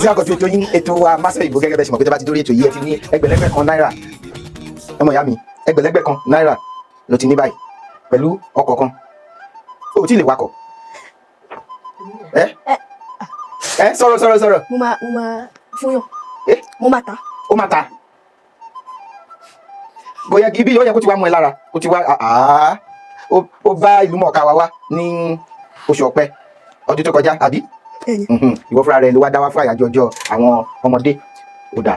Sí àkọ́tún ètò yín, ètò wa Másẹ̀ Ìbò. Gẹ́gẹ́ bẹ́ẹ̀ ṣe mọ̀ pé tẹ́ bá ti dórí ètò yìí, ẹ ti ní ẹgbẹ̀lẹ́gbẹ̀ kan náírà. Ọmọ ìyá mi, ẹgbẹ̀lẹ́gbẹ̀ kan náírà ló ti ní báyìí pẹ̀lú ọkọ̀ kan. O ò tí ì lè wakọ̀. Ẹ ẹ sọ̀rọ̀, sọ̀rọ̀, sọ̀rọ̀. Mo máa fún yàn. Eh? Mo máa ta. Ó máa ta. Kò yẹ kí ibi yóò yẹ kó ti wá mú ẹ lára, kó ti wá àá. Ó bá ìlú mọ̀ọ́ká wa wá ní oṣù Ọ̀pẹ ọdún tó kọjá, àbí? Bẹ́ẹ̀ni. Ìwọ fúnra rẹ ló wá dá wá fún àyájọ́ ọjọ́ àwọn ọmọdé. Ó dà,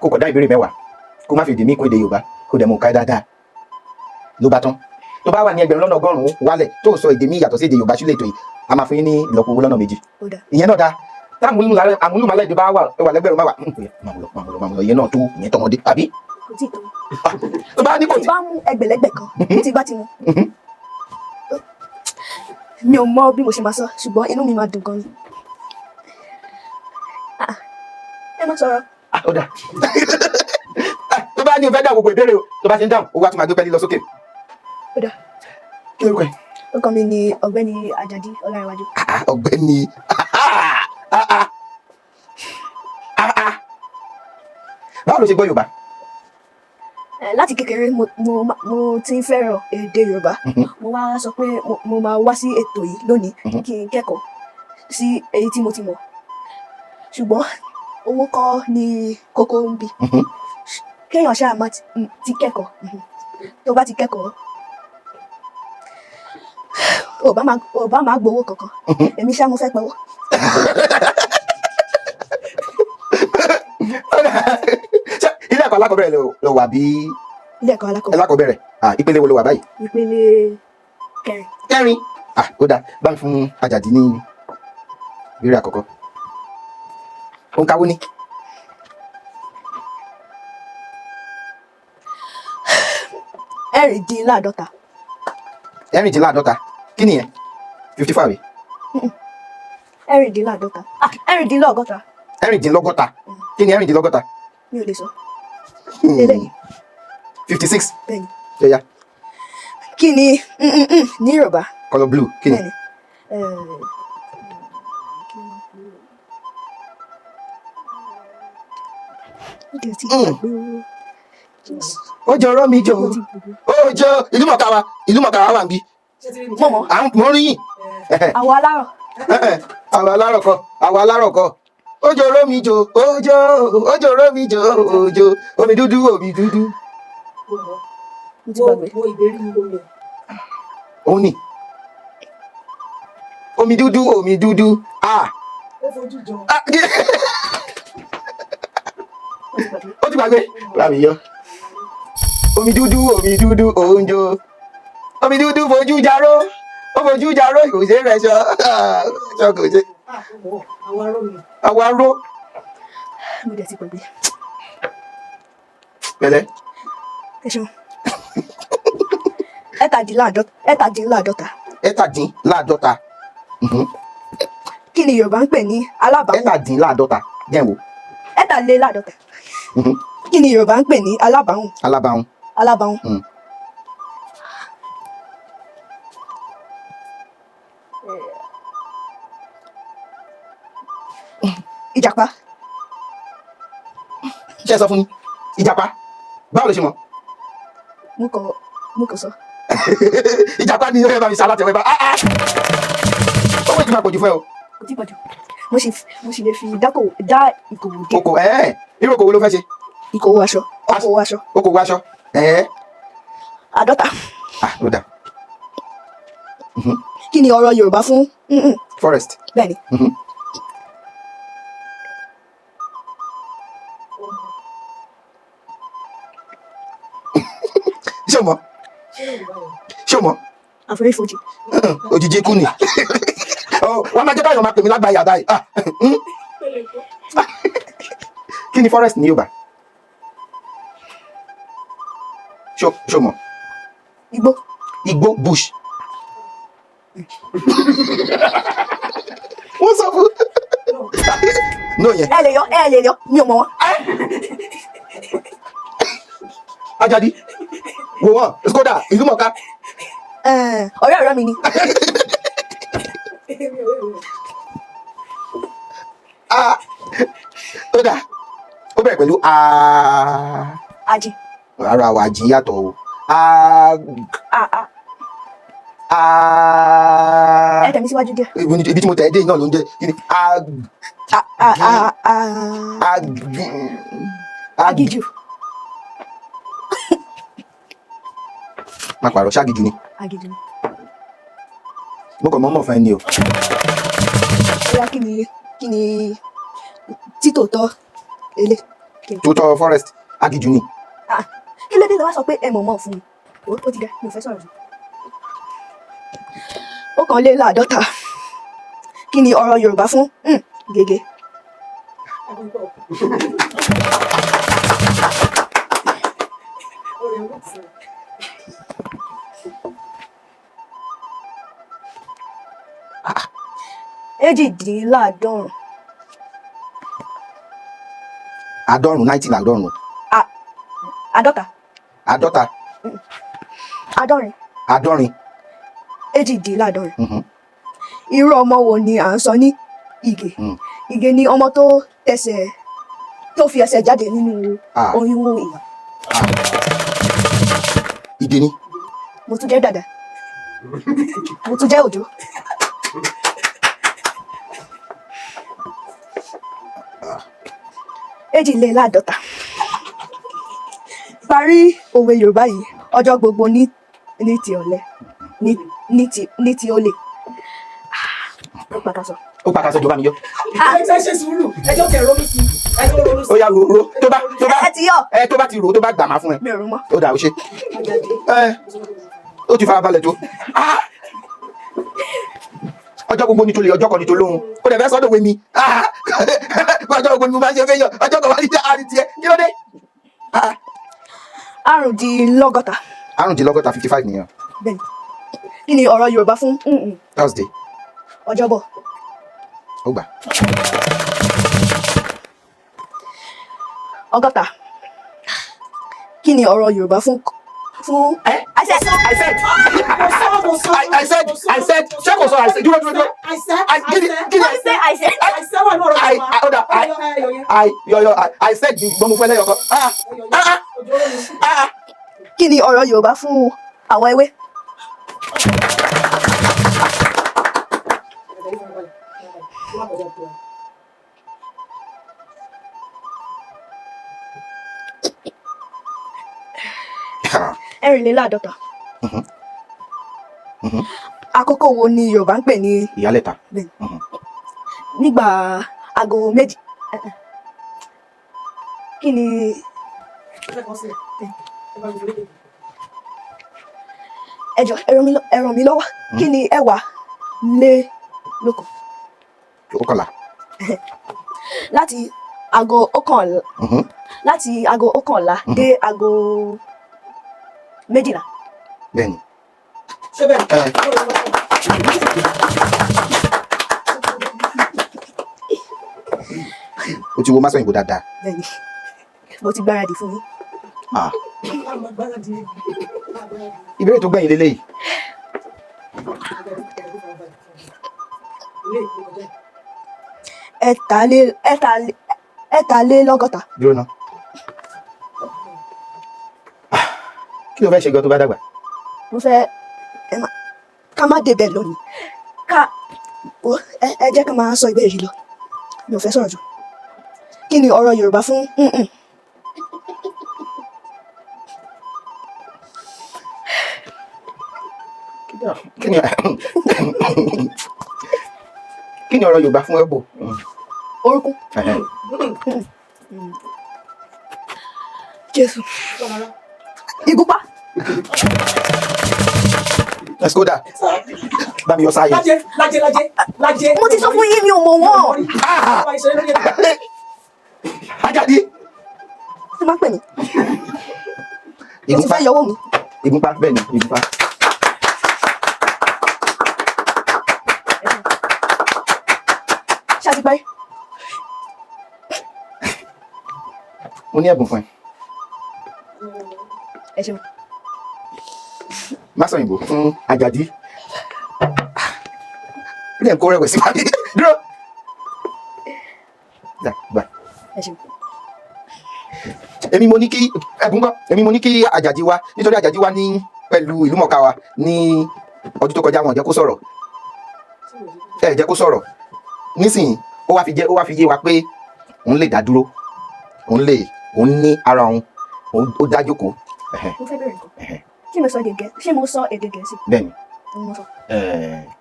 kó kọ̀ dá ìbéèrè 10, kó má fi èdè mí kún èdè Yorùbá, kó dẹ̀ mọ̀ ká dáadáa, ló bá tán. Tó bá wà ní 100,000 wálẹ̀, tó sọ èdè mí yàtọ̀ sí èdè Yorùbá sílẹ̀, ètò yìí a máa fún yín ní ìlọ́po owó lọ́nà 2. Ó dà. Ìyẹn náà dáa. Táwọn àmúlùmálà èdè bá wà wà lẹ́gbẹ̀rún 10, máa mú lọ, máa mú lọ, máa mú lọ. Ìyẹn náà tó, ìyẹn tọmọdé, àbí? Kò tí ì tó. Tó bá ní kò Tí tí bá mú ẹgbẹ̀lẹ́gbẹ̀ kan, tí bá ti mú, mi ò mọ bí mo ṣe máa sọ, ṣùgbọ́n inú mi máa dùn gan ni. Ah, ẹ má sọ̀rọ̀. Ah, ó dà. Ah, tó bá ní o fẹ́ dáhùn gbogbo ìbéèrè o, tó bá ṣe ń dáhùn, owó á tún máa gbé pẹ́ẹ́lí lọ sókè. Ó dà. Kí lórúkọ ẹ? Orúkọ mi ni Ọ̀gbẹ́ni Àjàdí Ọlárẹ̀wájú. Ah, ọ̀gbẹ́ni. Ah, ah, ah, ah. Báwo ló ṣe gbọ́ Yorùbá? Láti kékeré mo ti ń fẹ́ràn èdè Yorùbá. Mo wá sọ pé mo máa wá sí ètò yìí lónìí kí n kẹ́kọ̀ọ́ sí èyí tí mo ti mọ̀, ṣùgbọ́n owó kọ́ ni kókó ń bí. Kéèyàn ṣáà má ti kẹ́kọ̀ọ́. Tó bá ti kẹ́kọ̀ọ́, ò bá máa gbowó kankan. Èmi ṣá mo fẹ́ pawó. Ṣé ilé ẹ̀kọ́ alákọ̀ọ́bẹ̀rẹ̀ ló wà bí? Ilé ẹ̀kọ́ alákọ̀ọ́bẹ̀rẹ̀. Alákọ̀ọ́bẹ̀rẹ̀. Ah, ìpele wo ló wà báyìí? Ìpele kẹrin. Kẹrin. Ah, ó dáa, bá mi fún Àjàdí ní ìbéèrè àkọ́kọ́. Òǹkà wo ni? 46. 46, kí nìyẹn? 54, àbí? 46, ah, 46. 46, kí ni 46? Mi ò lè sọ. Eléyìí. 56. Bẹ́ẹ̀ni. Ṣé ya? Kí ni ní Yorùbá? Colour blue, kí ni? Bẹ́ẹ̀ni. Ó dẹ̀ ti gbàgbé o. Ó jọ ọ̀rọ̀ mi jọ. Mo ti gbàgbé. Ó jọ ìlú mọ̀ọ́ká wa, ìlú mọ̀ọ́ká wa wà níbí. Mo mọ̀. À ń mọ̀ rí yìn. Àwọ̀ alárọ̀. Àwọn alárọ̀ kọ́, àwọn alárọ̀ kọ́. Ó jọ ọ̀rọ̀ mi jọ, ó jọ ọ̀rọ̀ mi jọ, ó jọ omi dúdú, omi dúdú. Mo ti gbàgbé. Wo ìbéèrè mi lórí ẹ. Òun ni omi dúdú, omi dúdú, ah. Ó fojú jọ. Ah, Mo ti gbàgbé. Ó ti gbàgbé. Láàmì yọ omi dúdú, omi dúdú, oúnjẹ omi dúdú fojú jaró, ó fojú jaró, kò ṣe é rẹ ṣọ ṣọ, kò ṣe. Ah, ó mọ̀, àwọn aró mi. Àwọn aró. Mo dẹ̀ ti gbàgbé. Pẹ̀lẹ́. Ẹ ṣeun. 47, 47. 47. Kí ni Yorùbá ń pè ní alábàáhùn? 47, jẹ́ n wò. 53. Kí ni Yorùbá ń pè ní alábàáhùn? Alábàáhùn. Alábàáhùn. Ìjàpá. Ṣé ẹ sọ fún mi ìjàpá? Báwo ló ṣe mọ̀? Mo kàn sọ. Ìjàpá ni ó yẹ bá mi sá láti ọwọ́ ẹ bá, ah ah, owó ìtura pọ̀jù fún ẹ o. Kò tí pọ̀jù. Mo sì lè fi dákòwò dá ìkòwò dé. Oko ẹ, irú okòwò ló fẹ́ ṣe? Ìkòwò aṣọ. Okòwò aṣọ. Okòwò aṣọ ẹ. 50. Ah, ló dà. Kí ni ọ̀rọ̀ Yorùbá fún Forest. Bẹ́ẹ̀ni. Ṣé o mọ̀? Ṣé o mọ̀? Àfonífojì. Òjijì ikú ni. Ọ, wọ́n máa jẹ́ káyọ̀ máa pè mí lágbàáyà báyìí. Ah. Kí ni forest ní Yorùbá? Ṣé o mọ̀? Igbó. Igbó, bush. Wọ́n sọ fún no yẹn. Ẹ lè yọ, ẹ lè yọ, mi ò mọ̀ wọ́n. Ajadi, wò wọ́n, Skoda ìlú mọ̀ká. Ọ̀rẹ́ ọ̀rẹ́ mi ni. Ah. Ó dà, ó bẹ̀rẹ̀ pẹ̀lú a. Ajì. Ara wa àjìn yàtọ̀ o. A. A a. A. Ẹ tẹ̀mí síwájú díẹ̀. Ibi tí mo tẹ̀ ẹ́ dé náà ló ń jẹ́ kí ni a. A a a a. A. Agijù. Má pààrọ̀, ṣáàgìjù ni. Agijù. Mo kàn mọ́ mọ̀ fún ẹ ni o. Bóyá kí ni títòótọ́ ele? Tòótọ́ forest, agijù ni. Ah, kí ló dé tó wá sọ pé ẹ mọ̀ mọ̀ fún mi? Ó ti dá, mi ò fẹ́ sọ̀rọ̀ jù. 51. Kí ni ọ̀rọ̀ Yorùbá fún gègé? 98. 90, 90 làádọ́rùn. 50. 50. 70. 70. 78. Irú ọmọ wo ni à ń sọ ní Ìgè? Ìgè ni ọmọ tó tẹsẹ̀ tó fi ẹsẹ̀ jáde nínú oyún ìyá. Ìgè ni. Mo tún jẹ́ dàda. Mo tún jẹ́ Òjó. 52. Parí òwe Yorùbá yìí: ọjọ́ gbogbo ní ti ọ̀lẹ, ní ti olè. Ó pàkàṣọ. Ó pàkàṣọ, ìjọba mi yọ. Ẹ ṣe sùúrù, ẹjọ́ kẹ ronú sí, ẹjọ́ ronú sí. Ó yá, ro ro tó bá Ẹ ti yọ. Ẹ tó bá ti rò, tó bá gbà máa fún ẹ. Mi ò rò mọ́. Ó dà, ó ṣe. Ẹ ó ti fara balẹ̀ tó. Ah! Ọjọ́ gbogbo ní tolè, ọjọ́ kan ní tolóhun. Ó dẹ̀ fẹ́ sọ́dọ̀ wé mi. Ah! Ọjọ́ gbogbo ni mo máa ń ṣe fẹ́ yọ, ọjọ́ kan wá ní àárín tiẹ̀, kí ló dé? Ah! 65. 65, 55 nìyẹn. Bẹ́ẹ̀ni. Kí ni ọ̀rọ̀ Yorùbá fún Thursday. Ọjọ́bọ̀. Ó gbà. 60. Kí ni ọ̀rọ̀ Yorùbá fún I said. I said, mo sọ, mo sọ. I said, I said, ṣé kò sọ I said? Dúró, dúró, dúró. I said, I kí ni kí ni I said, I said. I said wà ní ọ̀rọ̀ I hold on, I I yọ yọ I said gbọ́n mo fẹ́ lẹ́yọ̀ kan. Ah ah ah. Kí ni ọ̀rọ̀ Yorùbá fún àwọ̀ ewé? Ah. 54. Àkókò wo ni Yorùbá ń pè ní Ìyálẹ̀ta. Bẹ́ẹ̀ni. Nígbà aago 2? Kí ni ẹ jọ̀ọ́, ẹ ràn mí lọ́wọ́, kí ni ẹ̀wá lé lóko? 11. Láti aago 11 láti aago 11 dé aago 12. Bẹ́ẹ̀ni. Ṣé bẹ́ẹ̀? Ẹ. O ti wo Másọ̀yìnbó dáadáa. Bẹ́ẹ̀ni, mo ti gbáradì fún yín. Ah. Ìbéèrè tó gbẹ̀yìn lélẹ́yìí. 63. Dúró ná. Ah, kí ló fẹ́ ṣe gan tó bá dàgbà? Mo fẹ́ ẹ má ká má débẹ̀ lónìí, ká wo, ẹ jẹ́ ká máa sọ ìbéèrè yìí lọ, mi ò fẹ́ sọ̀rọ̀ jù. Kí ni ọ̀rọ̀ Yorùbá fún mm-mm? Kí ni ọ̀rọ̀ Yorùbá fún elbow? Orúnkún. Jésù, ìgúnpá. Skoda, bá mi yọ sáyé. Lájẹ, lájẹ, lájẹ, lájẹ. Mo ti sọ fún yín, mi ò mọ̀ wọ́n. Ajadi. Ẹ má pè mí, mo ti Ìgúnpá. fẹ́ yọwọ́ mi. Ìgúnpá, bẹ́ẹ̀ ni, ìgúnpá. Ṣáà ti parí? Mo ní ẹ̀bùn fún ẹ. Ẹ ṣeun. Másọ̀yìnbó fún Ajadi. Bí ẹ̀ ń kó rẹ̀wẹ̀sì wá ní. Dúró. Dà, gbà. Ẹ ṣeun. Èmi mo ní kí ẹ̀bùn kọ́, èmi mo ní kí Àjàdí wá, nítorí Àjàdí wá ní pẹ̀lú ìlúmọ̀ọ́ká wa ní ọdún tó kọjá. Wọn ò jẹ́ kó sọ̀rọ̀, ẹ jẹ́ kó sọ̀rọ̀. Nísìnyí, ó wá fi yé wa pé òun lè dá dúró, òun ní ara òun, ó dá jókòó. Ẹ̀hẹ̀. Mo fẹ́ bẹ̀rẹ̀ nǹkan. Ẹ̀hẹ̀. Ṣé mo sọ èdè Gẹ̀ẹ́sì? Bẹ́ẹ̀ni. Mo sọ.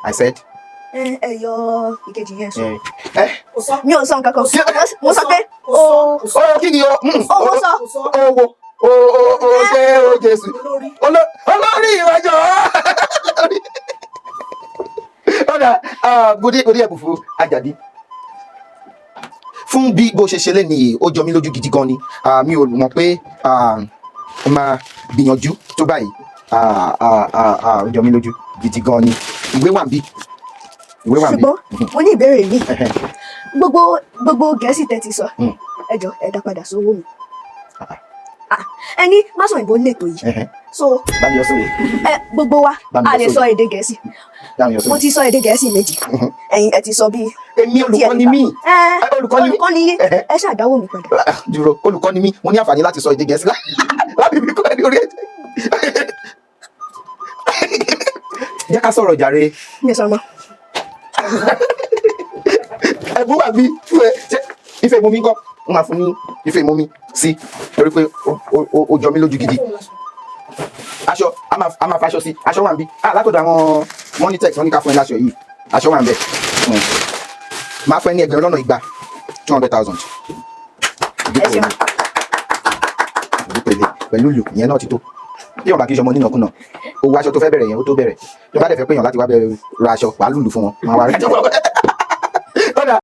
I said. Ẹ yọ ìkejì yẹn sọ. Kò sọ. Mi ò sọ nǹkan kan. Mo sọ pé Kò sọ. Kò sọ. Ó kí ni o? Ó mo sọ. Kò sọ. Owó o o o ṣe o Jésù. Olórí. Olórí ìwájọ ọ̀dà gòdì gòdì ẹ̀bùn fún Àjàdí fún bí bó ṣe ṣe lé nìyí. Ó jọ mí lójú gidi gan ni. Mi ò mọ̀ pé ó máa gbìyànjú tó báyìí. Ó jọ mí lójú gidi gan ni. Ìwé wà ń bí, ìwé wà ń bí. Ṣùgbọ́n mo ní ìbéèrè mi. Gbogbo Gẹ̀ẹ́sì tẹ́ ti sọ, ẹ jọ, ẹ dá padà sówó mi. Ah, ẹ ní Másòyìnbó lètò yìí, so Bá mi yọ sóye. Ẹ gbogbo wa Bá mi a yọ lè sóye. sọ èdè Gẹ̀ẹ́sì. Bá mi yọ Mo sóye. ti sọ èdè Gẹ̀ẹ́sì méjì, ẹ̀yin ẹ ti sọ bíi Èmi, olùkọ́ ni mí. ẹ Olùkọ́ ni mí. Olùkọ́ ni yín. Ẹ ṣàdáwó mi padà. Ah, dúró, olùkọ́ ni mí, mo ní àǹfààní láti sọ èdè Gẹ̀ẹ́sì láti fi kọ́ ẹni orí ẹ̀jẹ̀. Jẹ́ ká sọ̀rọ̀ jàre. Mi ò sọ mọ́. Ẹ̀bùn wà bí fún ẹ. Ṣé ife ìmumi ńkọ́? N máa fún ní ife ìmumi sí, torí pé ó jọ mí lójú gidi. Aṣọ, a máa faṣọ sí. Aṣọ wà ń bí. Ah, látọ̀dọ̀ àwọn Monitex, wọ́n ní ká fún ẹ láṣọ yìí. Aṣọ wà ń bẹ̀. Máa fún ẹ ní 200,000, 200,000. Ẹ ṣeun. Pẹ̀lú pẹ̀lú ìlú ìyẹn náà ti tó. Bí ọba kì í ṣọmọ nínàkúnà, owó aṣọ tó fẹ́ bẹ̀rẹ̀ yẹn, ó tó bẹ̀rẹ̀. Tó bá dẹ̀ fẹ́ pèèyàn láti wá bẹ̀rẹ̀ ra aṣọ, wàá lùlù fún wọn, máa wá rẹ̀.